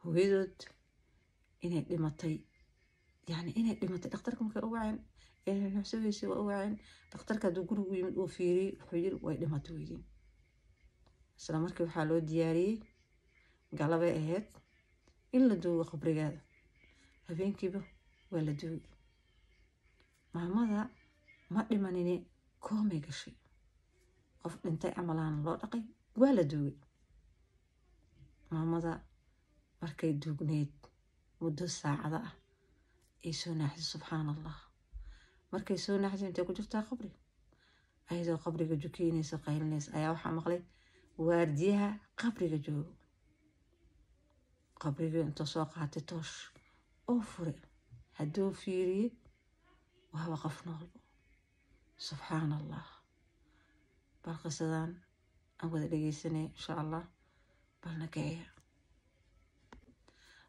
Hooyadood inay dhimatay, yani inay dhimatay, dhakhtarka markay u waceen ee nuxsugaysa waa u waceen. Dhakhtarka hadduu gurigu yimid uu fiiriyey, wuxuu yiri, "Way dhimatay." Weydiin isla markii waxaa loo diyaariyey, galabay ahayd, in la duugo qabrigeeda. Habeenkiiba waa la duugay. Maamada ma dhimanine, koomay gashay. Qof dhintay camalaana loo dhaqay, waa la duugay. Maamada markay duugneyd muddo saacada ah ay soo naaxisay. Subxaan Allah, markay soo naaxisay, intay ku jirtaa qabri, ayadoo qabriga jukeynaysa, qaylinaysa, ayaa waxaa maqlay waardiyaha qabriga joogo. Qabrigii intuu soo qaatay toosh oo furay, hadduu fiiriyey, waaba qof noolbo. Subxaan Allah. Bal qisadan aan wada dhegeysanay, insha Allah. Balna kiciya.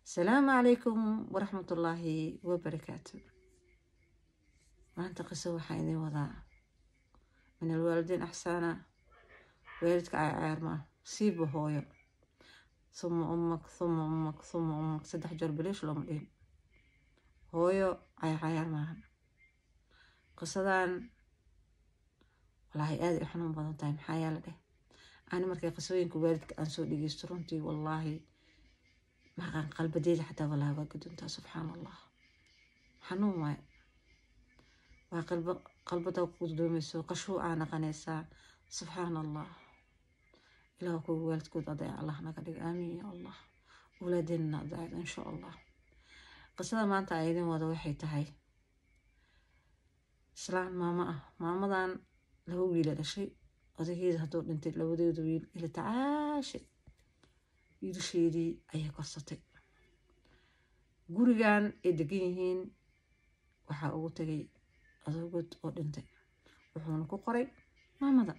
Asalaamu calaykum waraxmatullaahi wabarakaatu. Maanta qiso waxaa idin wadaa min alwaalidiin axsaana. Waalidka caycayaar ma ah, siiba hooyo. Suma ummak, suma ummak, suma ummak, saddex jeer bilish looma dhihin. Hooyo caycayaar maahan. Qisadan wallaahi aad ay u xanuun badan tahay. Maxaa yaala dheh, ani markay qisooyinka waalidka aan soo dhegeysto, runtii wallaahi maqan qalbadeeda xataa wallaahi waa guduntaa. Subxaan Allah, xanuun waay. Waa qalba qalbada ku gudoomayso, qashuucaa naqanaysaa. Subxaan Allah. Ilaah kuwa waalidkood adeec Allah naga dhigo. Aamiin ya Allah. Awlaadeenna adeecdo, insha Allah. Qisada maanta ay idin wado waxay tahay islaan maamo ah. Maamadan laba wiila dhashay. Odageeda hadduu dhintay, labadeedu wiil ila tacaashay, wiilasheedii ayay korsatay. Gurigan ay degan yihiin waxaa ugu tagay adoogod oo dhintay, wuxuuna ku qoray maamada,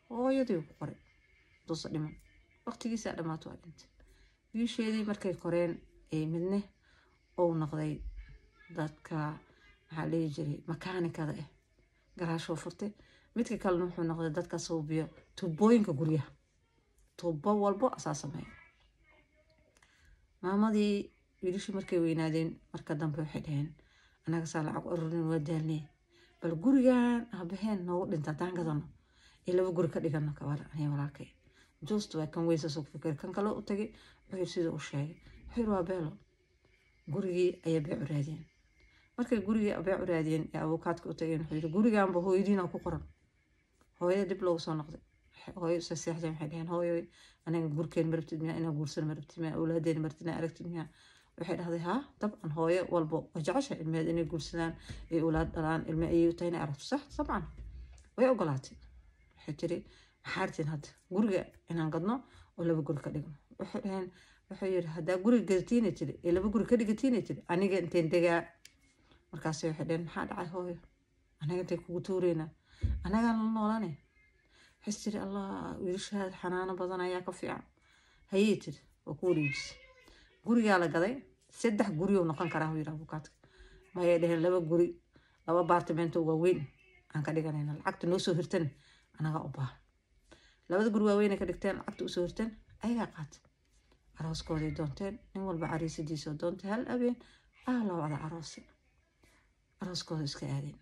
hooyadii ku qoray. Duusa dhiman, waqtigiisaa dhamaato, waa dhintay. Wiisheedii markay koreen ee midne uu noqday dadka, maxaa dhihi jiray, makaanikada ah, garaashoo furtay. Midka kalena wuxuu noqday dadka suubiyo tuubooyinka guryaha, tuubo walbo asaa sameeya. Maamadii wiilashii markay weynaadeen, marka dambe waxay dhaheen, "Annaga saa lacag ururin waa daalnee, bal gurigan aabaheen noogu dhinta haddaan gadano ee laba guri ka dhigano kabara aniga walaalkay." Just waa kan weyn saasoo ku fikir. Kan kale u tagay, wuxuu yiri siduu u sheegay. Wuxuu yiri, "Waa beelo." Gurigii ayay beec u raadiyeen. Markay gurigii beec u raadiyeen ee abukaadka u tageen, wuxuu yiri, "Guriganba hooyadiina ku qoran." Hooyada dib loogu soo noqday. Hooyo isa seexdeen, waxay dhaheen, "Hooyo, aniga gurkeen ma rabtid miyaa? Inaa guursan ma rabtid miyaa? Awlaadeen ma rabtid? Inaa aragtid miyaa?" Waxay dhahday, "Haa, dabcan." Hooyo walbo waa jecesha ilmeheed inay guursadaan ay awlaad dhalaan, ilme ayay tahay inay aragto, sax? Dabcan way ogolaatay. Waxay tiri, "Maxaa rabtiin hadda?" "Guriga inaan gadno oo laba guri ka dhigno," waxay dhaheen. Wuxuu yiri, "Haddaa guriga gadatiinay," tiri, "ee laba guri ka dhigatiinay," tiri, "aniga inteen degaa?" Markaas waxay dhaheen, "Maxaa dhacay, hooyo? Anaga intay kugu tuureynaa? Anagaan la noolane." Waxay tiri, "Allah, wiilashaada xanaano badan ayaa ka fiican." "Hayey," tiri, waa ku wareejisay. Gurigaa la gaday. Saddex guriyuu noqon karaa, yiri abukaadka. Mayay dhaheen, laba guri, laba baartimento waaweyn aan ka dhiganayna, lacagta noo soo hirtan anagaa u baahan. Labada guri waaweyn ay ka dhigteen, lacagta usoo hirteen ayagaa qaatay. Arooskooday doonteen, nin walba cariisadiisoo doontay. Hal habeen la wada aroosay, arooskooda iska aadeen.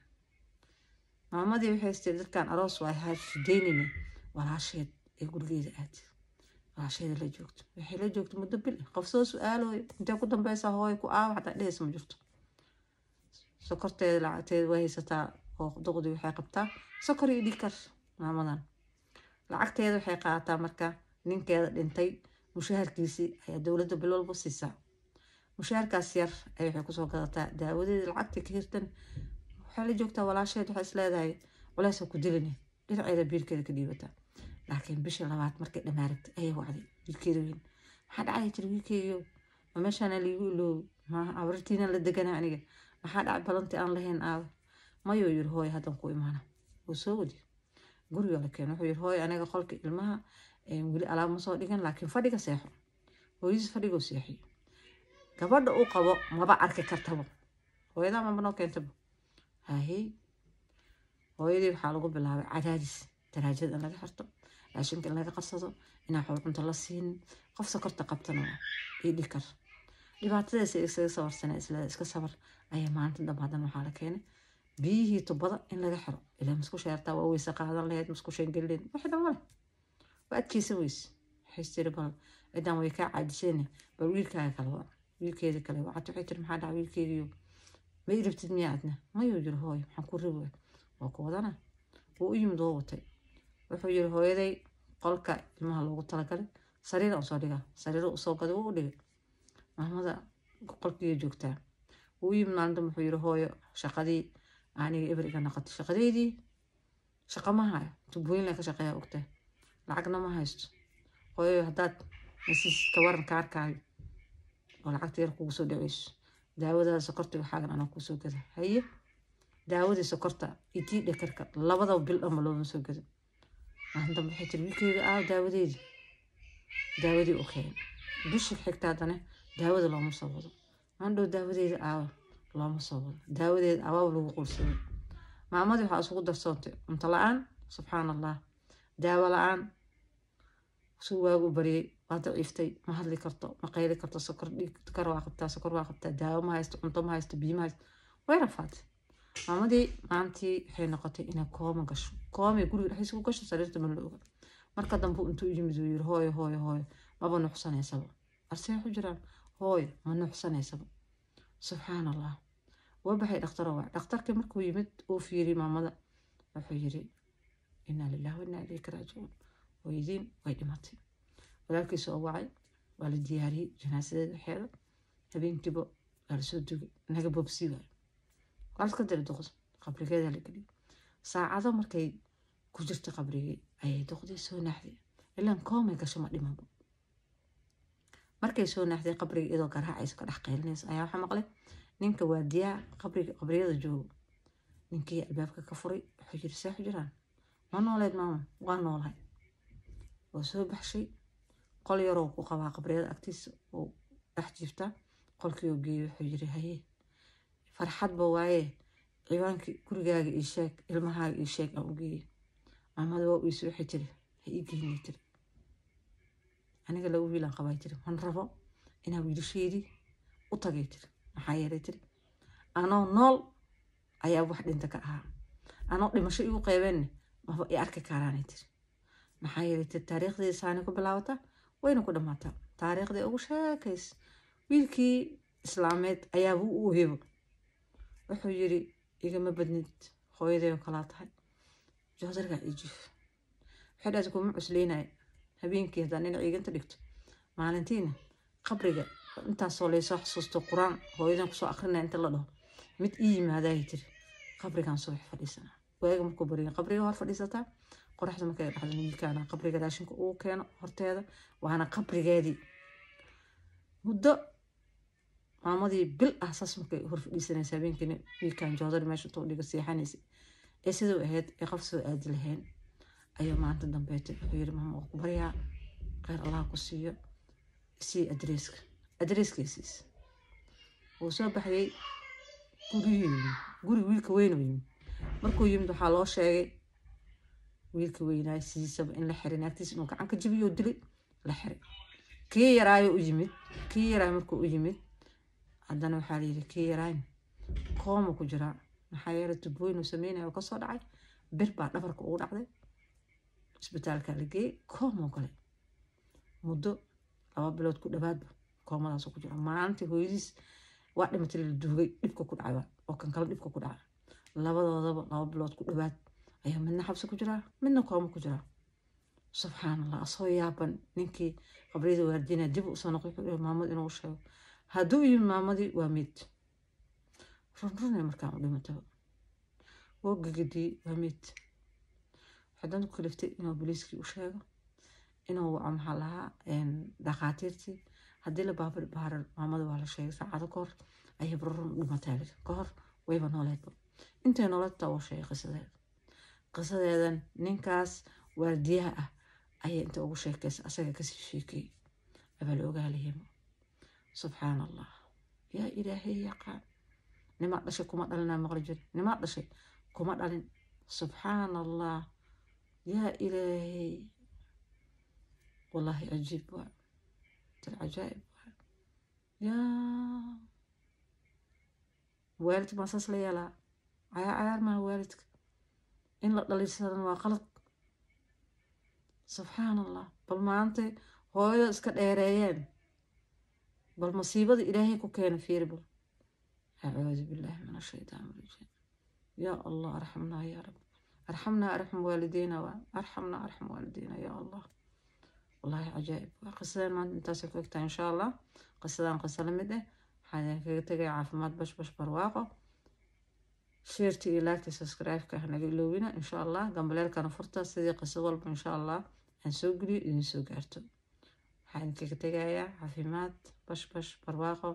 Maamadii waxay istiri, "Dadkan aroos waay, haashideynina." Walaasheed ee gurigeeda aad walaasheeda la joogto. Waxay la joogto muddo bil. Qof soo su-aalooyo, "Intee ku dambeysa, hooyo? Ku aawa?" xataa dhehaysa ma jirto. Sokorteeda lacagteeda way haysataa oo duqdii waxay qabtaa sokor iyo dhiig kar. Maamadan lacagteeda waxay qaadataa marka ninkeeda dhintay mushaharkiisii ayaa dowladda bil walba siisaa. Mushaharkaas yar ay waxay kusoo gadataa daawadeeda. Lacagtii ka hirtan waxay la joogtaa walaasheed. Waxay isleedahay, "Culays ku dilini," dhinaceeda biilkeeda ka dhiibataa. Laakiin bishii labaad markay dhamaaragtay ayay wacday wiilkeeda weyn. "Maxaa dhacay?" tiri. "Wiilkeygiyo, ma meeshaana liigu iloobi? Ma abartiina la deganaa aniga? Maxaa dhacay? Balantii aan lahayn aawe?" "Mayuu," yiri, "hooyo, haddan ku imaana." Wuu soo wadi, guriga la keeno. Wuxuu yiri, "Hooyo, aniga qolka ilmaha weli alaab ma soo dhigan, laakiin fadhiga seexo." Hooyadiis fadhigoo seexiyo. Gabadha uu qabo maba arki kartabo, hooyadaa maba noo keentabo. Haahey, hooyadii waxaa lagu bilaabay cadaadis. Talaajada in laga xirto, raashinka in laga qarsado, inaan xoolo cunto la siinin. Qof sokorta qabtana waa iyo dhikar. Dhibaatadaas isaga sabarsana, isla iska sabar ayaa maalinta dambe haddana waxaa la keenay biyihii tubada in laga xiro. Ilaa musqusha yartaa waa weyse qaadan lahayd, musqushan gelin lahayd, wixii dhan male, waa adkeysan weyse. Waxay tiri, bal cidan way kaa caajiseen, bal wiilkaaga kale waa. Wiilkeeda kale wacata, waxay tiri, maxaa dhaca wiilkeygiyo? Ma i rabtid miyaa adna? Mayuu yiri. Hooyo, maxaan ku rabi waay? Waa ku wadana. Wuu u yimid, woo watay. Wuxuu yiri, hooyaday qolka ilmaha loogu talagalay sariira usoo dhigaa. Sariiro usoo gaday, wuu u dhigay. Maamada qolkii joogtaa. Wuu u yimid maalinta, wuxuu yiri, hooyo, shaqadii aniga eber iga noqotay, shaqadeydii shaqa ma hayo, tubooyin ka shaqeeya, ogtahay, lacagna ma haysto. Hooyo, haddaad masiisid ka waran kaarkaaga oo lacagta yar kugu soo dhaceyso, daawadaada sokorta waxaagan anaa kuusoo gada. Haye, daawadii sokorta iyo tii dhakarka labadaba bil dhanba looma soo gado. Maalin dambe waxay tiri, wiilkeyga aa daawadeedii? Daawadii u keenay. Bishii xigta haddana daawada looma soo wado. Maandhow daawadeeda aawa? Looma soo wado. Daawadeeda awaaba lagu qulsaday. Maamadii waxaa isugu darsoontay cunto la-aan, subxaan Allah, daawo la-aan. Suu waagu baryay waa daciiftay, ma hadli karto, ma qayli karto. Sokor, dhiig kar waa qabtaa, sokor waa qabtaa, daawo ma haysto, cunto ma haysto, biyo ma haysto, way rafaatay maamadii. Maalintii waxay noqotay inay kooma gasho, koomay guriga dhexdiisa ku gasho, sariirta ma la oga. Marka dambe intuu yimid uu yiri, hooyo, hooyo, hooyo, maba nuuxsanaysaba. Arsee ku jiraan? Hooyo, ma nuuxsanaysaba. Subxaan Allah. Waa baxay, dhakhtar waa. Dhakhtarkii markuu yimid uu fiiriyey maamada, wuxuu yiri, inaa lillahi wa innaa ilayhi raajicuun, hooyadiin way dhimatay. Walaalkiisa oo wacay, waa la diyaariyey janaasadeeda, waxeeda habeenkiiba waa lasoo dugay. Naga bobsii waayo, waa laska diray duqda, qabrigeeda la geliyey. Saacado markay ku jirta qabrigii ayay duqdii soo naaxday. Ilaan koomay gasho, ma dhimanba. Markay soo naaxday, qabriga iyadoo garaacaysa, ka dhex qaylinaysa, ayaa waxaa maqlay ninka waardiyaa qabriga, qabriyada joogo. Ninkii albaabka ka furay, wuxuu yiri, see ku jiraan? Ma nooleed maama? Waa noolahay. Waa soo baxshay. Qol yaroo ku qabaa qabriyada agtiisa oo dhex jiiftaa, qolkii oo geeyey. Wuxuu yiri, haye, farxadba waaye, ciwaankii gurigaaga ii sheeg, ilmahaaga ii sheeg, aan u geeyey. Maamada waa uyse, waxay tiri, ha ii geynay tiri, aniga laba wiilaan qabaa tiri, man rabo inaa wiilasheedii u tagay tiri. Maxaa yeelay tiri, anoo nool ayaa wax dhinta ka ahaa, anoo dhimasho igu qeybeenna maba i arki karaanay tiri. Maxaa yeelay tiri, taariikhdii saani ku bilaabataa wayna ku dhammaataa. Taariikhdii ugu sheekays wiilkii islaameed ayaaba u ooyebo. Wuxuu yiri, igama badnid, hooyaday oo kalaa tahay, joodarigaa ii jiif. Waxay dhahay, kuma cusleynaya habeenkii haddaan dhinac iganta dhigto, maalintiina qabriga intaasoo laysoo xasuusto, qur-aan hooyadan kusoo akrinaya inta la dhaho, mid ii yimaadaay tiri, qabrigaan subax fadhiisanaa. Waaga markuu bariyo qabriga hor fadhiisataa, qoraxda markay dhacdo wiilkaana qabriga raashinka ugu keeno horteeda, waana qabrigeedii. Muddo maamadii bil ah saas markay hor fadhiisanaysa, habeenkiina wiilkan joodari meesha intuu dhigo seexanaysa, ee siduu ahayd ee qof soo aadi lahayn ayuu maanta dambeetay wuxuu yiri, maama, waa ku baryaa, kheyr Allah ku siiyo, sii adreeska. Adreeskiisiis wuu soo baxyay, guriyuu yimid, guri wiilka weyn uu yimid. Markuu yimid waxaa loo sheegay wiilka weynaay sidiisaba in la xiray, naagtiisa inuu gacan ka jabiyo, dilay, la xiray. Kii yaraayo u yimid. Kii yaraayo markuu u yimid haddana waxaa layidhi, kii yaraayn kooma ku jiraa. Maxaa yeelay, tubooyin uu sameynaya oo kasoo dhacay, bir baa dhabarka ugu dhacday, isbitaalka la geeyey, koomoo galay. Muddo 2 bilood ku dhawaadba koomadaasoo ku jira. Maalintii hooyadiis waa dhimatay la duugay, dhibka ku dhacay oo kan kale dhibka ku dhacay, labadoodaba 2 bilood ku dhawaad ayaa midna xabsi ku jiraa, midna kooma ku jiraa. Subxaan Allah. Asoo yaaban ninkii qabriyada waardina dib usoo noqday. Wuxuu yihi maamad inuu sheego. Hadduu yimi, maamadii waa mid runrunay markaan u dhimataba, woo gagadiyey, waa mid. Waxay danta ku kaliftay inuu booliiskii u sheego, inuu waco, maxaa lahaa, dhakhaatiirtii. Haddii la baabir baarar, maamada waa la sheegay saacado ka hor ayay run u dhimatay, ka hor wayba nooleedba. Intay nooleedta oo sheegay qisadeeda. Qisadeedan ninkaas waardiyaha ah ayay inta ugu sheekaysa, asaga kasii sheekeeyey abaa la ogaalahayba. Subxaan Allah, yaa Ilaahay yaqaan. Nimaa dhashay kuma dhalinaa maqli jiri, nimaa dhashay kuma dhalin. Subxaan Allah. Yaa Ilaahay, wallaahi cajiib waa cajaa'ib waa. Yaa waalidka baan saas la yeelaa? Cayaar cayaar maaha. Waalidka in la dhaliilsadan waa qalad. Subxaan Allah. Bal maanta hooyada iska dheereeyeen, bal masiibada Ilaahay ku keena fiiri bal. Acuudu billahi min ashaytaan rajiim. Yaa Allah, arxamnaa, yaa Rab, arxamnaa, arxam waalideyna, waa arxamnaa, arxam waalideyna, yaa Allah. Wallahi cajaa'ib waa. Qisadan maanta intaasay ku egtahay. Insha Allah qisadan qiso la mid ah waxaan idinkaga tegaya caafimaad, bashbash, barwaaqo. Share-ta iyo like-ta, subscribe-ka hanaga iloobina. Insha Allah gambaleelkana furta, sidii qiso walba insha Allah aan soo geliyo idin soo gaarto. Waxaan idinkaga tegayaa caafimaad, bashbash, barwaaqo,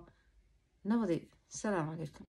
nabadi. Asalaamu calaykum.